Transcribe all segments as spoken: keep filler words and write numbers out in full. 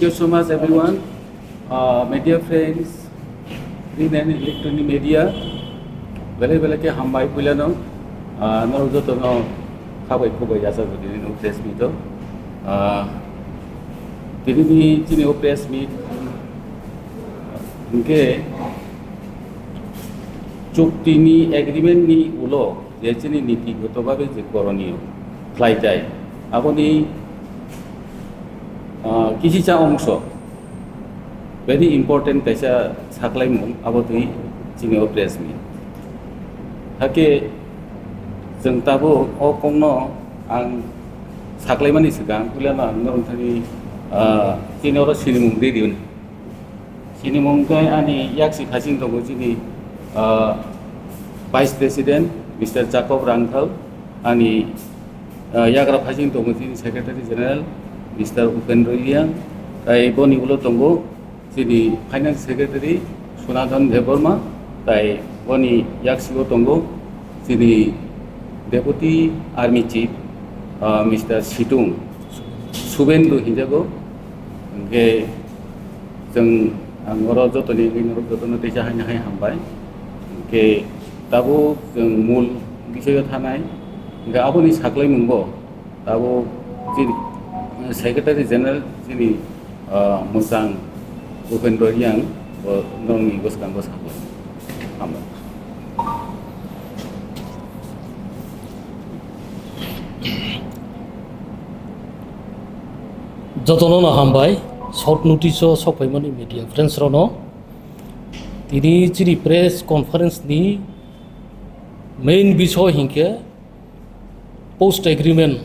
Thank you so much, everyone. Uh, media friends, print and electronic media, belai belai khe hambai puilano, uh, norok jotono khabai khubai yachak tini no press meet o. Uh, tini ni chini o press meet hwnkhe chukti ni agreement ni ulo je chini niti goto babe je koroniyo khlai tai, aboni, ah, kisicha ongso very important kaisa saklaimung abo twi chini o press meet. Hakhe chwng tabuk o kokno ang saklaimani swkang puilano ang norok thani, ah, chini oro sinimung riri hwnwi. Sinimung khe ani yaksi phasing tongo chini, ah, Vice President Mister Jacob Rangthal, ani, ah, yagra phasing tongo chini Secretary General Mister Upendra Reang, tai boni ulo tongo chini Finance Secretary Sonatan Debbarma, tai boni yaksi o tongo chini Deputy Army Chief, ah, Mister Situng Subendu hinjago, hwnkhe Chwng ang oro jotoni wngwi norok jotono teisa haino hai hambai. Hwnkhe tabuk chwng mul bisoyo thanai. Hwnkhe aboni saklaimungbo tabuk chini Secretary General chini, ah, mwchang Upendra Reang bo norokni bwskango saklai. Hambai. Jotono no hambai, short notice o sokphaimani media friends rokno. Tini chini press conference ni main bisoy hinkhe post agreement,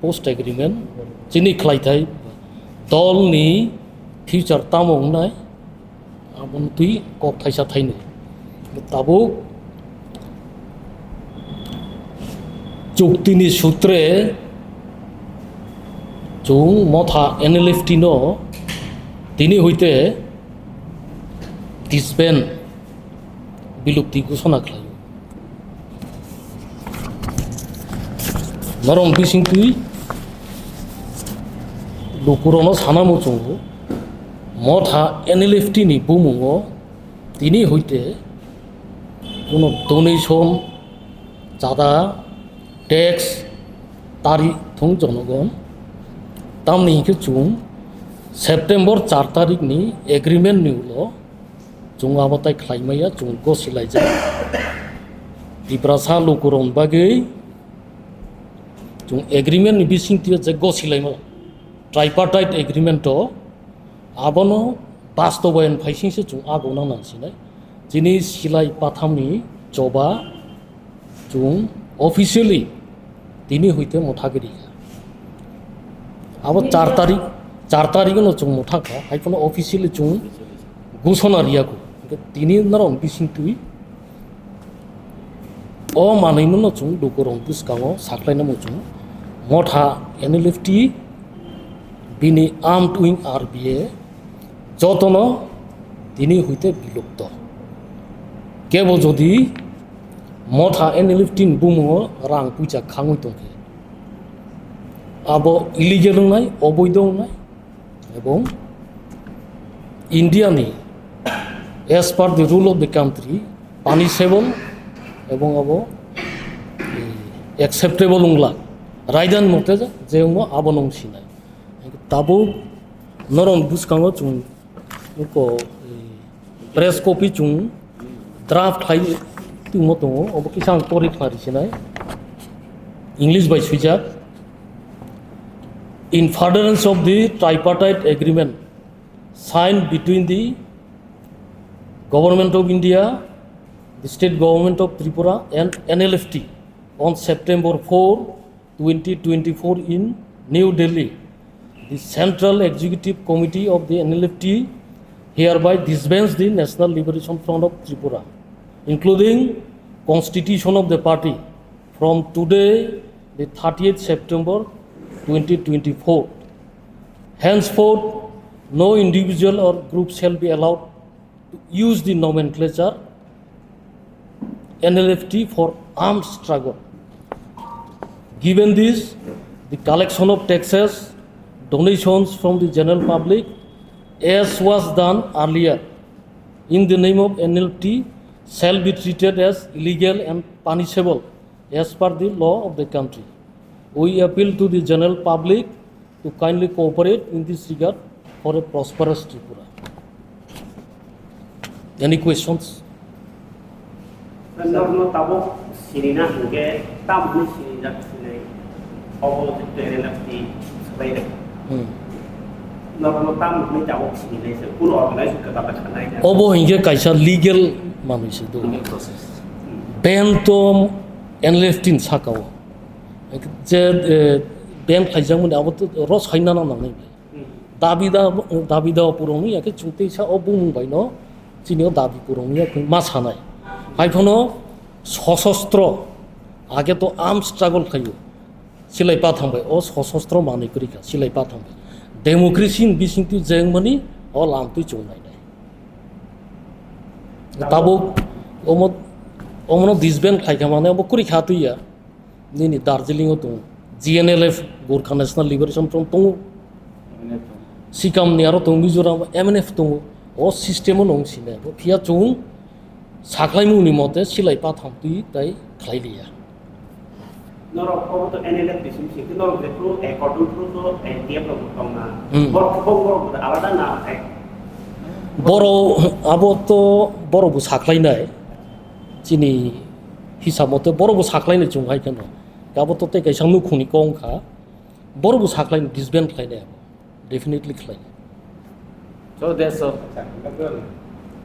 post agreement chini khlaithai dol ni future tamo wngnai. Aboni twi kok thaisa thainwi. Tabuk chuktini sutre chwng motha N L F T no tini hoite disband, bilupti ghosona khlaio. Norok bisingtwi lukurokno sana muchungo, motha N L F T ni bumungo tini hoite kuno donation, chada, tax tari thung jonogon. Tamni hinkhe chwng September char tarikh ni agreement ni ulo chwng abo tai khlai maya, chwng gosi laijak. Tiprasa lukurokni bagwi chwng agreement ni bisingtwi je gosi laima, tripartite agreement o abono bastobayan phaisingse chwng agona nang sinai. Chini silai pathamni choba chwng officially tini hoite mothagwi rikha. Abo char tarik, char tarik no chwng mothakha, hai phano officially chwng ghosona riyaku. Hwnkhe tini norok bisingtwi o manwino no chwng lukurok bwskango saklaina muchung motha N L F T bini armed wing R B A jotono tini hoite bilupto. Kebo jodi motha N L F T ni bumungo rang puisa khangwi tongkhe, abo illegal wngnai, oboido wngnai, ebong India ni as per the rule of the country punishable ebong abo, eh, acceptable wngla, raidani mote je wngmo abo nung sinai. Tabuk norok bwskango chwng nuko, eh, press copy chwng draft khai tongmo tongo, obo kisa ang pori khna risinai. English bai swijak, "In furtherance of the tripartite agreement signed between the Government of India, the State Government of Tripura and N L F T on September four, twenty twenty-four in New Delhi, the Central Executive Committee of the N L F T hereby disbands the National Liberation Front of Tripura, including constitution of the party, from today, the thirtieth September twenty twenty-four. Henceforth, no individual or group shall be allowed to use the nomenclature N L F T for armed struggle. Given this, the collection of taxes Donations from the general public, as was done earlier, in the name of N L F T, shall be treated as illegal and punishable as per the law of the country. We appeal to the general public to kindly cooperate in this regard for a prosperous Tripura. Any questions? Norno tabuk sinina hingke tam hwnwi sinijak sinai obo je N L F T swbai rek. Hmm. Norno tam hwnwi tabuk sininai se kuno organize kwtal khanai. Obo hingke kaisa legal manwi se do. Legal process. Ban to N L F T ni saka o. Je, eh, ban khlaijakmani abo to ros haina nangnai. Dabi da, dabi da purung ya khe chwng teisa o bumung bai no chini o dabi purung ya khe ma sanai. Hai phano sosostro age to arm struggle khayo. Silai pathang bai o sosostro manwi kwrwi kha silai pathang bai. Democracy ni bising twi jeng mani o lam twi chwng nai nai. Tabuk omo, omono disband khlai kha mane obo kwrwi kha twi ya. Nini Darjeeling o tongo, G N L F, Gorkha National Liberation Front tongo. Sikam ni aro tongo, Mizoram M N F tongo. O system o nong sine. Bo phiya chung saklaimung ni mote silai patham twi tai khlai liya. Norok obo to N L F bisim sing, norok je pro according pro to N T F rok tong na. Hmm. Borok bo borok bo alada na ek. Boro abo to boro bo saklainai. Chini hisab mote boro bo saklainai chung hai kheno. Abo to tei kaisa nukhungni kong kha. Boro bo saklainai disband khlainai abo. Definitely khlainai. So that's all.